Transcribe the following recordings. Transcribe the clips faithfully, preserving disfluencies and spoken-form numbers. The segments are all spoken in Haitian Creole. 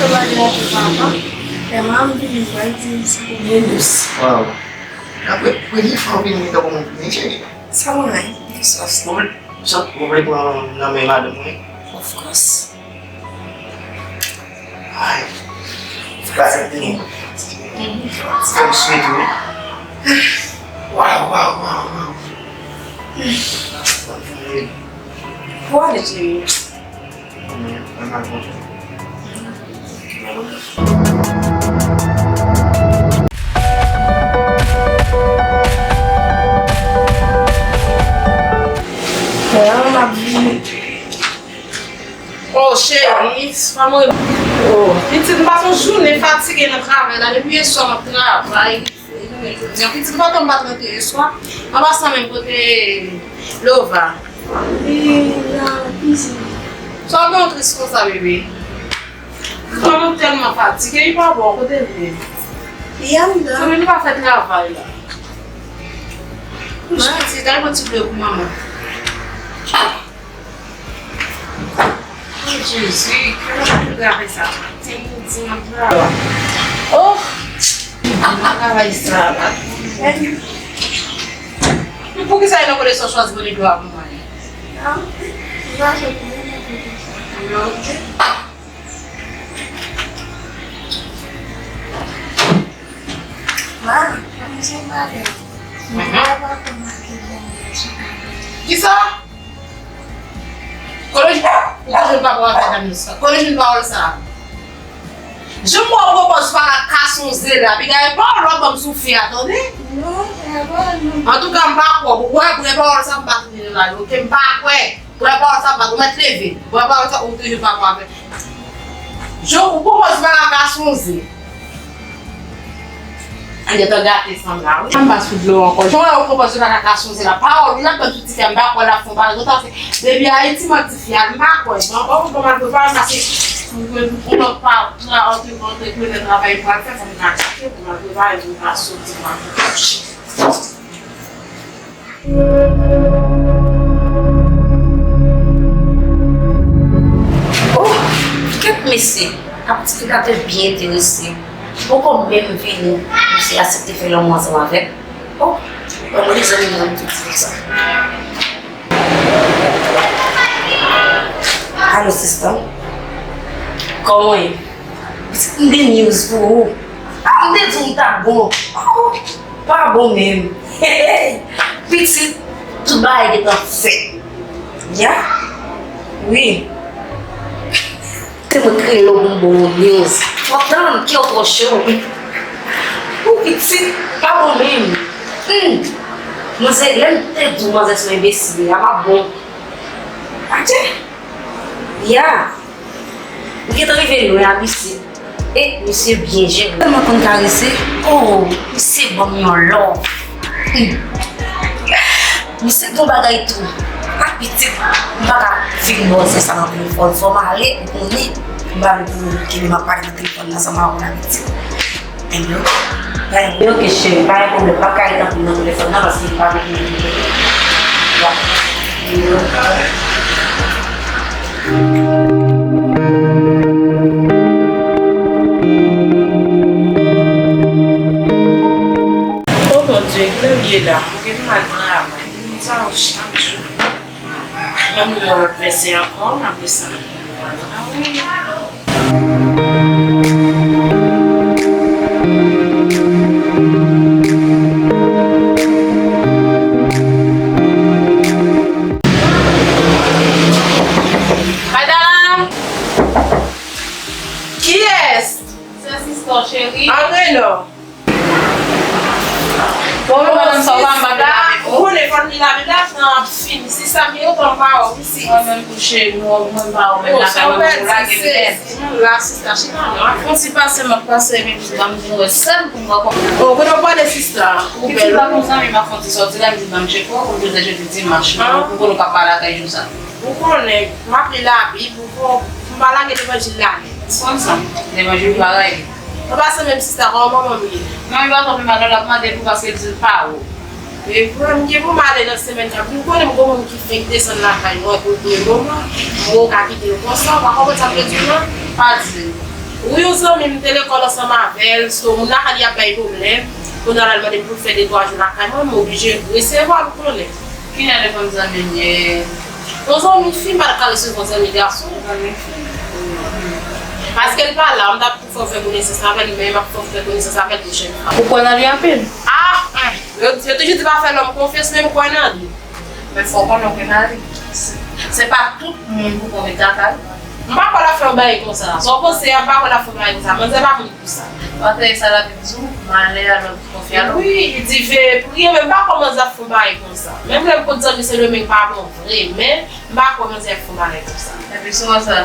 Yo pa gen anpil papa. Kè m ap vini, mwen di sa. Wow. Apre, premye fwa w vini, tankou moun vini, cheri. Sa mwen, sòs. Ou vle, sa, ou vle pran nan men madanm mwen? Of course. Ay. Sa se te. Fè m swete wi. Wow, wow, wow, wow. Pou ale, cheri. Oh, cheri, fanm mwen. Oh, pitit, m pase yon jounen fatige nan travay la. Depi yè swa, m ap travay. Jodi a, pitit, pandan m pa t rantre yè swa, m ap pase menm kote Lova. Li la, isit. Sa w gen w tris konsa, bebe? Manman tèlman fatige, li pa bon, kote l ye? Li anndan. Sa vle di nou pa fè travay la. Kouch pitit, al pran ti dlo pou manman. Oh, Jezi, kòman pou gade sa? Ti moun di nan travay. Oh! Nan travay sa la. Poukisa e nan kote sa w chwazi kote dlo a pou mwen? Non, m pa sot nan kote sa. Non. Ma, mwen se bagay. Mhm. Mwen pa konn makiye mwen sou. Kisa? Kote w jwenn, ou te jwenn pawòl avè dam nan sa? Kote w jwenn pawòl sa? Jan m wè w pran pòz pa ka sonje la, piga e pawòl w ap ban m sou fi a, tande? Non, e pawòl non. Antouka, m pa kwè w. Ou wè, premye pawòl sa, m pa tande nan la, oke? M pa kwè. Premye pawòl sa, m pa kwè. Ou mèt leve. Premye pawòl sa, ou te jwenn pawòl avè. Jan ou pran pòz pa ka sonje. An gentan gate sanm la, wi. Anba sou dlo ankò. Jan w pran pòz ou pa ka sonje la. Pawòl, wi, l ap ban sou ti fè, m pa kwè l ap fè yon bagay konsa, se depi Ayiti, m ap di fi a, m pa kwè. Bon, bon, bon, m al prepare, paske pou mwen, pou mwen pa, pou mwen antre, antreprenè travay m pral fè, fò m ka achte, pou m al prepare, pou m ka soti, pou m al kouche. Oh, kèt mesye, ap ti fi la te byen enterese. Poko menm vini, misye aksepte fè lanmou ansanm avè m. Oh, ban mwen de zanmi nan tout ti sa. Alo, sista. Kòman w ye? Pitit, m gen news pou ou. Ah, m te di w m ta bon. Oh, pa bon menm. Hey, hey. Pitit, tout bagay gentan fèt. Ya? Wi. Se mwen k rele w pou m ba w news. Fò w tann, kè w twò cho. Ou pitit, pa bon menm. Hmm. Manzè, lè m te di w manzè se yon enbesil, li a pa bon. Atchè! Ya! Li gentan rive lwen a misye. E misye byen jere. Tèlman konn karese. Oh, misye ban m yon love. Hmm. Misye gon bagay tou. Ak pitit, m pa ka fin bòzè sa nan telefòn. Fò m ale, ou konnen, m pa vle pou kenbe m ap pale nan telefòn nan, sa m a wè la pitit. Ebyen, ebyen, oke, cheri, pa gen pwoblèm. M ap ka ret anpil nan telefòn nan, paske m pa vle pou mwen. Oh mon Dieu, kilè l ye la? Mwen gen mal travay. Sa chak jou. Yon milyon lòt vèsè ankò, m ap desann. Madanm! Kiyès? Se sista w, cheri. Antre non. Bon, madanm, sa w pa m pa lave pou ou? Ou konnen fò m lave la, tan ap fini. Sista, gen yon tan m pa wè w isit. Mwen menm tou cheri, mwen, mwen pa wè w menm lakay mwen, pou lage m nèt. Hmm, la, sista, chita non. Ap fon ti pase, m ap pase, epi m di, ban m vin wè sè m pou m wè kòman. Oh, kote w prale, sista? Ou bèl, wi. Pitit la, konsa, m ap fon ti sòti la, m di, ban m tcheke w, pou jodi a jodi dimanch, m konnen w p ap pa lakay jou sa. Ou konnen, m ap li Labib, ou kon, m pa lage levanjil la nèt. M konn sa. Levanjil pa rayi. An pasan menm sista, kòman manman m ye? Manman m pa twò fè mal non, l ap mande l pou paske l di l pa wè w. E pou m gen pou m ale nan semèn k ap vin, ou konnen m gon moun ki fenk desann lakay mwen pou l pou yon moman, m wè w ka kite l konsa, ou pa konprann sa m vle di w non? Pa di l. Wi, yon zanmi m te lekòl ansanm avè l, so moun lakay li ap bay pwoblèm. Kounye a l al mande m pou l fè de twa jou lakay mwen, m oblije resevwa l, ou konnen. Ki jan de fanm zanmi m ye? Yon zanmi fi, m pa t ka resevwa zanmi gason. Zanmi fi. Paske l pa la, m t ap fè w fè konesans avè l, men m ap fè w fè konesans avè l pwochèn fwa. Ou kwè nan li anpil? Ah, hmm. Yo, yo toujou di pa fè lòm konfyans, men m kwè nan li. Men fò w konnen w gen mari. Se, se pa tout moun pou konn met lakay. M pa kwè l ap fè yon bagay konsa. Sa w panse a, m pa kwè l ap fè yon bagay konsa. Manzè pa moun pou sa. Paske sa l ap di w, malè a lòm ki konfye a lòm. Wi, li di veye priye, men m pa kwè manzè ap fè yon bagay konsa. Menm lè m konn zanmi Sendomeng pa bon vre, men m pa kwè manzè ap fè yon bagay konsa. Epi sou sa,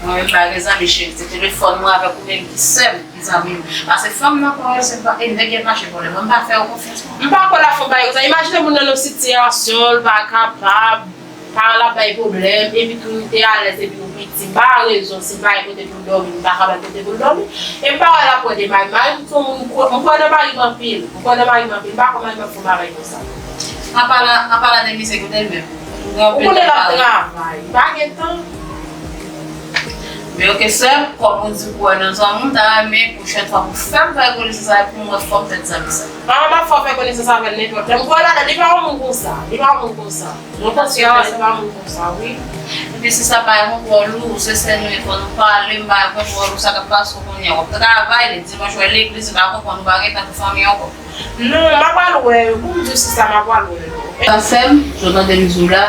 mwen menm pa gen zanmi cheri, se telefòn mwen avèk ou menm ki sèl ki zanmi m. Paske fanm nan konn yo se pa, e nèg y ap mache pwoblèm. Mwen m pa fè yo konfyans mwen. M pa kwè l ap fè yon bagay konsa. Imajine moun nan nan sitiyasyon, l pa kapab, paran l ap bay pwoblèm, epi tou li te alèz, epi ou piti. M pa rezon, si l pa gen kote pou l dòmi, li pa ka bay kote pou l dòmi. E m pa wè l ap wè de mari. Mari m se yon moun, m kwè, m kwè nan mari m anpil. M kwè nan mari m anpil. M pa kwè mari m ap fè yon bagay konsa. An palan, an palan de misye, kote l menm? Ou konnen l ap travay. Li pa gen tan. Men oke, sè m, kòm ou di pou wè nan zanmi, m ta renmen pwochèn fwa pou fè m fè konesans avè l pou m wè fòm tèt zanmi sa. Ah, m ap fè w fè konesans avè l nenpòt lè. M kwè ladan, li pa yon moun konsa. Li pa yon moun konsa. Mwen panse a, se pa moun konsa, wi. Epi si sa pa yon kontwòl ou, se sè nou, fò nou pale, m pa yon kontwòl ou, sa k ap pase w kounye a. W ap travay, lè dimanch w al legliz, m pa konprann, ou pa gen tan pou fanmi ankò. Non, m ap al wè yo. Pou m di w sista, m ap al wè yo. Sa sè m, jan w tande m di w la,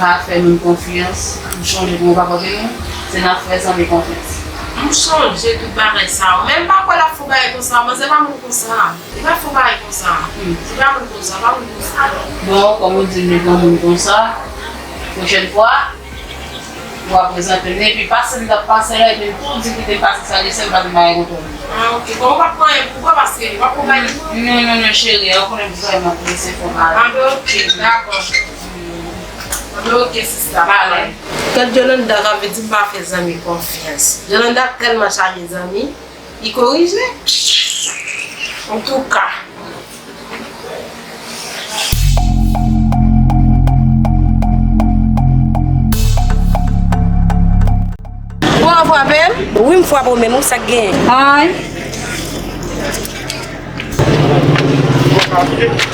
pa fè moun konfyans, m sonje pou mwen pa kote nou, se nan fè zanmi konfyans. M sonje tout bagay sa yo. Men m pa kwè l ap fè yon bagay konsa, manzè pa moun konsa. Li pa fè yon bagay konsa. Hmm. Li pa moun konsa, pa moun konsa. Bon, kòm ou di m li pa moun konsa, pwochèn fwa, w a prezante m, epi pase m t ap pase la, epi m tou di kite m pase sa, li sèl pa di m pa gen kontwòl. Ah, ok. Bon, ou p ap pran anyen pou kò paske w ap pran bagay pou. Non, non, non, cheri, ou konnen m vrèman prese fò m ale. Ah, ben, ok, dakò. Ah, ben, ok, sista, pa ale. Gad Jolanda k ap vin di m pa fè zanmi konfyans. Jolanda tèlman chaje zanmi, li korije. Antouka. Bon, w frape m? Wi, m frape w menm, wi, sa k genyen? Ay.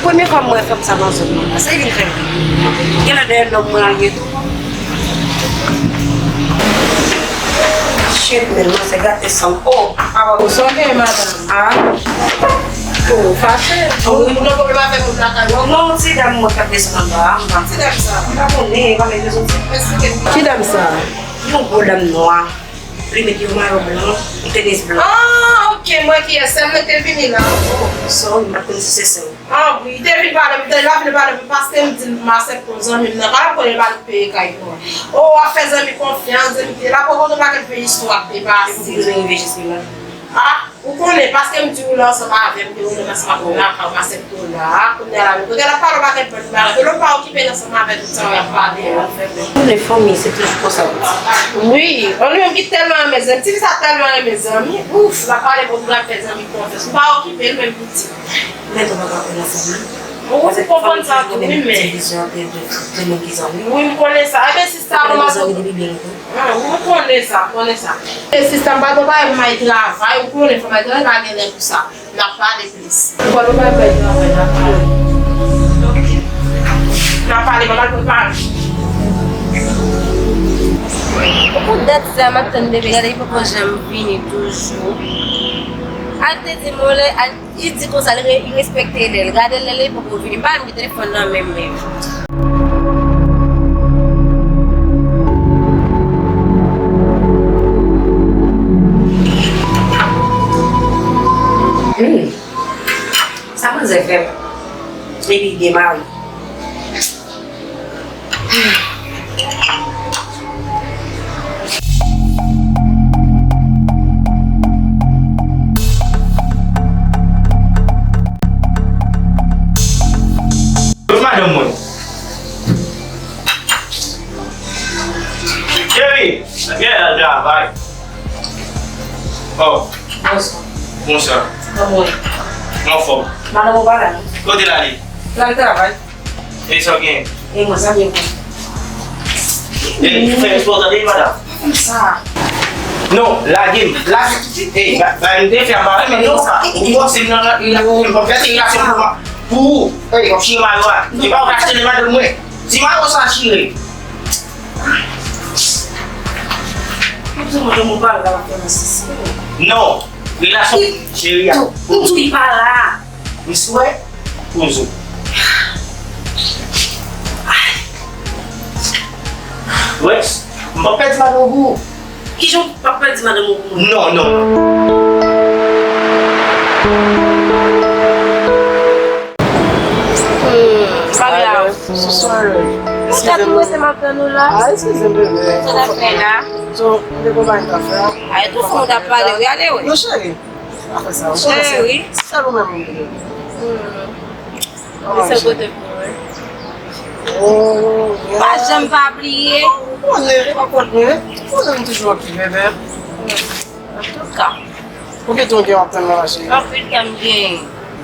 Premye fwa m wè fanm sa nan zòn nan. Sa li vin fè? Genlè dèyè nonm mwen al ye tou. Shit, men, mwen se gate san m. Oh, papa. Ou sa w genyen, madanm? Ah. Oh, fache. Oh, ou nan pwoblèm avèk moun lakay ou? Non, ti dam mwen k ap desann anba a, m pa. Ti dam sa? M pa konnen, pa mete sou ti. Eksplike m. Ki dam sa? Yon gwo dam nwa. Li met yon mayo blan, yon tenis blan. Ah, ok, m wè kiyès. Sè m nan te vini la. Oh, sorry, m pa t konn si se sè w. Ah, wi, li te vin pale, li te la vin pale, paske m di l m aksepte yon zanmi m nan, pa l ap konnen pa l peye kay pou mwen. Oh, w ap fè zanmi konfyans, zanmi te la, poko gen yon pakèt vye istwa k te pase. Epi pou nou rive jis la. Ah, ou konnen, paske m di w la ansanm avè m, ke ou menm ansanm avè m la, ka w aksepte w la, kounye a la, kote l ap pale yon pakèt bòn bagay, ke l pa okipe l ansanm avè tout sa w ap pale a. Konnen fanmi, se toujou konsa w di. Wi, an nou menm ki tèlman renmen zanmi, tifi sa tèlman renmen zanmi, ouf, l ap pale pou l ap fè zanmi konfyans, m pa okipe l menm piti. Men tou pa ka konn ansanm li. Ou konprann sa tou, wi, men. Televizyon, de, de, de moun ki zanmi. Wi, m konnen sa. Ebyen, sista, kòman zanmi depi byen lontan. Ah, ou konnen sa, konnen sa. E sista, m pa t wè bagay pou m al travay, ou konnen, fò m al travay, pa gen lè pou sa. N ap pale plis. Ou pa t wè bagay travay, n ap pale. Ok. N ap pale, m ap al prepare. Pou dat sa, m ap tann bebe, gade, li poko janm vini toujou. Al te di m, lè, al Li di konsa, li re-, li respekte lè l. Gade l, lè li poko vini. M pa menm gen telefòn nan men m menm. Hmm. Sa manzè fè m? Epi gen mari. Kot madanm mwen? Cheri, gen al travay. Oh. Bonswa. Bonswa. Kòman w ye? Anfòm. Madanm ou pa la non. Kote l ale? L al travay. E sa w gen? E mwen, sa byen bon. E, fè espò tande, madanm. Pa fè m sa. Non, lage m. Lage m. Ey, ba, ba, m te fè anba, men non sa. Ou panse m nan, nan, nan, m p ap fè relasyon pou mwen. Pou ou. Ey, w ap chire mayo a. E pa ou k achte de madanm mwen. Ti mayo sa chire. Ou di mwen moun pa la, w ap fè nan sispann. Non. Relasyon cheri a. M di w li pa la. M swè pou ou. Wè, m p ap pèdi madanm ou pou ou. Kijan w p ap pèdi madanm ou pou mwen? Non, non. Hmm, pa grav. So sorry. Mwen t ap prese m ap tann ou la. Ah, eskize m, bebe. Sa w t ap fè la? So, m te konpanye t ap fè a. Ay, tou fou, w t ap pale, wi, ale, wi. Non, cheri. Afè sa, ou konnen se, cheri, se sèl ou menm m gen. Hmm. Li se kote pou mwen. Oh, yeah. Pa janm pa bliye. Ou konnen, ou pa konnen. Ou konnen m toujou okipe, bebe. Antouka. Ou gen tan w gen w ap tann nan mache? Anpil tan m gen.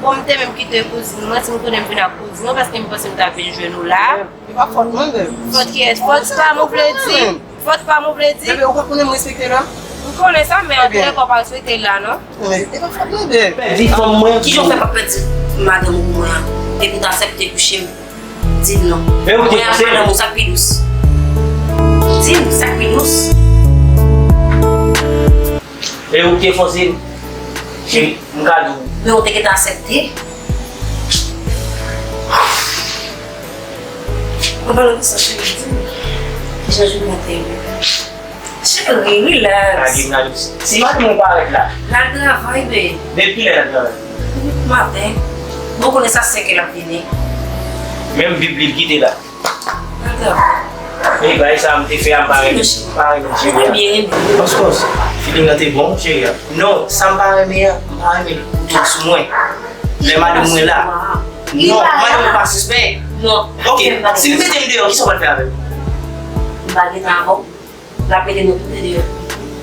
Bon, m te menm kite kouzin mwen, si m konnen m vin ak kouzin mwen, paske m panse m ta vin jwenn ou la. E pa fòt mwen, bebe. Fòt kiyès? Fòt pa m ou vle di? Fòt pa m ou vle di? Bebe, ou pa konnen m respekte la? M konnen sa, men antoulèka ou pa respekte la, non. Men, e pa fòt mwen, bebe. Pèdi fanm mwen. Kijan w fè pa pèdi madanm ou pou mwen an? Depi w t aksepte kouche m, di m non. Mwen ak madanm ou, sa k pi dous? Di m, sa k pi dous? E ou te fòse m. Cheri, m ka di w. Men ou te gentan aksepte. An palan de sa, cheri, di m, kijan jounen an te ye? Cheri, relax. Lage m, lage m. Si madanm ou parèt la. L al travay, babe. Depi kilè l al travay? Depi maten. Bon, konnen sa senkè l ap vini. Menm bib li l kite la. Ey, bagay sa a m te fè a, m pa renmen, m pa renmen cheri a. Of course, feeling nan te bon, cheri a. Non, sa m pa renmen an, m pa renmen l tou sou mwen. Lè madanm mwen la. Non, madanm mwen pa sispèk. Non, ok, si l mete m deyò, kisa w pral fè avè m? M pa gentan avè w. L ap mete nou tout de deyò.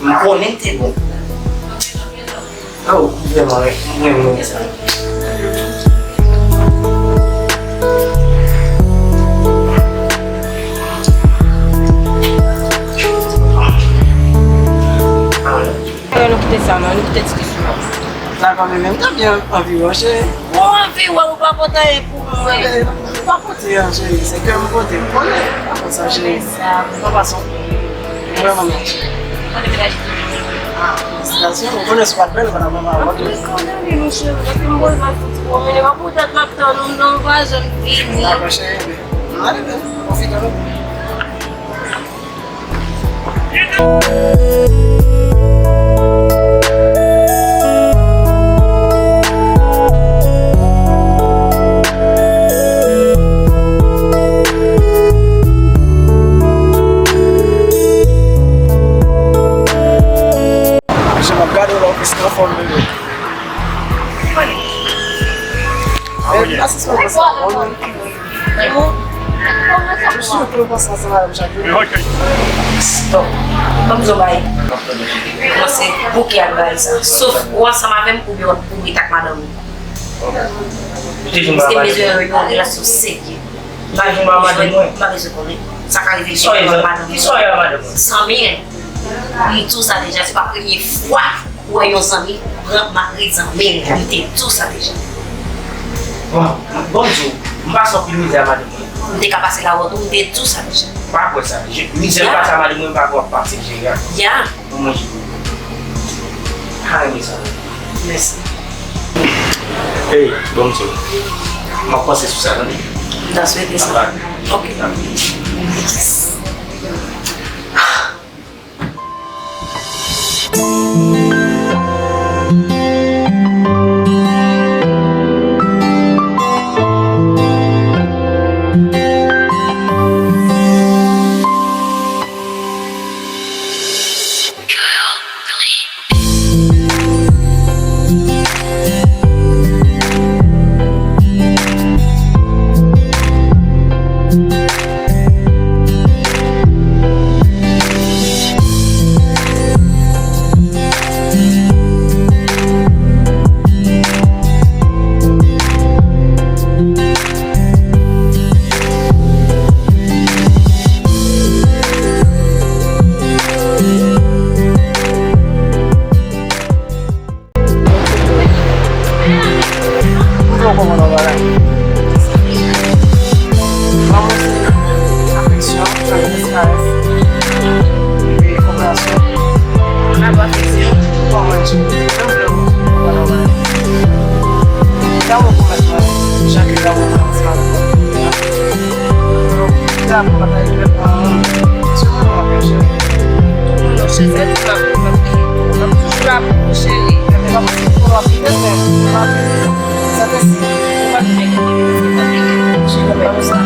M konnen l te bon. Oh, vrèman, mwen, mwen renmen sa. Ann, nou kite sa, non, nou kite diskisyon an. Dakò, men menm tan byen anvi wè, cheri. Bon, anvi wè, ou pa pote anyen pou mwen. Eh, ou pa pote anyen, cheri. Se kè m pote. M konnen. Pa konn sa, cheri. Sa, ou pa pase yon vrèman mèt, cheri. Kote medaj li? Ah, felisitasyon. Ou konnen si w pa t bèl, ou pa t ap ban m avòt. Anpil kòdane, mon cheri. Depi m poze m ap fouti pwomene. Pa poutèt m ap tann ou, non, m pa janm vini. Dakò, cheri. Ann ale, bebe. Pwofite, non. Mesye, m ap gade w la, w plis k anfòm, bebe. Stop. Ban m di w bagay. Kòmanse bouke ak bagay sa. Sof ou ansanm avè m oubyen w ap boure ak madanm ou. Ou te jwenn m a madanm mwen? Paske m bezwen yon relasyon serye. M pa bezwen, m pa bezwen konnen. Sa ka rive jwenn madanm mwen. Kisa w ye a madanm mwen? Zanmi, m di w sa deja, se pa premye fwa. Ou wè yon zanmi pran mari zanmi l, li te di w sa deja. Bon, bon, m di w, m pase anpil mizè a madanm mwen. M te ka pase la wont tou, m te di w sa deja. M pa kwè sa. Je, mizè m pase a madanm mwen, m pa kwè w ap pase, Jean. Ya. Pou mwen, Jean. Pa renmen sa. Mèsi. Ey, bon, m di w, m ap panse sou sa, tande? M ta swete sa. Ok. Tout moun nan chèz, tout moun ap, ap, ap toujou la pou ou, cheri. Mwen pa panse pou w ap fidèl, men m ap, sa te si ou pa t fè ki te fè ki te cheri, mwen pa konsa.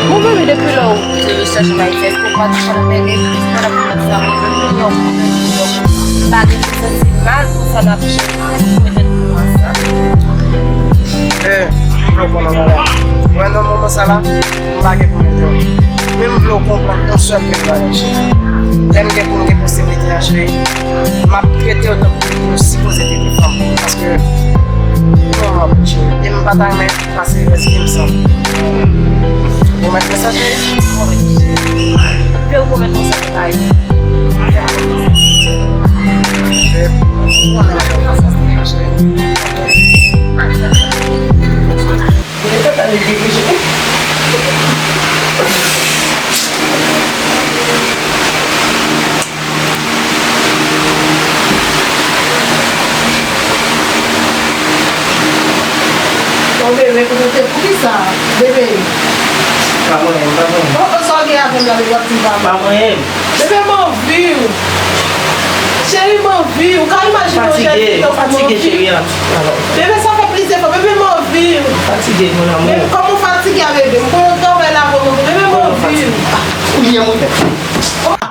Bon, bebe, depi lè ou te rechèche m Ayiti, èske ou pa t janm mele, mwen ap fè sa, mwen yon, yon, pa gen pou santi mal pou sa n ap chèche. Mwen te di konsa. Eh, m vle w konn yon bagay. Mwen, nan moman sa la, m pa gen pou mete w. Men m vle w konprann yon sèl kèk bagay, cheri. Lè m gen pou m gen posiblite a, cheri, m ap trete w tankou nou sipoze trete fanm. Paske, non, cheri. E m pa ta renmen pase rès vi m san ou. Ou pwomèt mwen sa, cheri? Mwen pwomèt ou, cheri. Ke ou pwomèt mwen sa, cheri? Bon, bebe, kote w te? Poukisa, bebe? Pa mwen, pa mwen. Oh, oh, sa w gen avè m la, bebe, w ap di pa mwen. Pa mwen. Bebe, m anvi w. Cheri, m anvi w. Ou ka imajine yon jèn fi tankou m anvi w? Fatige, cheri, a. Bebe, sa fè plizyè fwa. Bebe, m anvi w. Fatige, mon amour. Bebe, kòman w fatige a, bebe? M konnen w travay la, mon amour. Bebe, m anvi w. Ou byen mwen.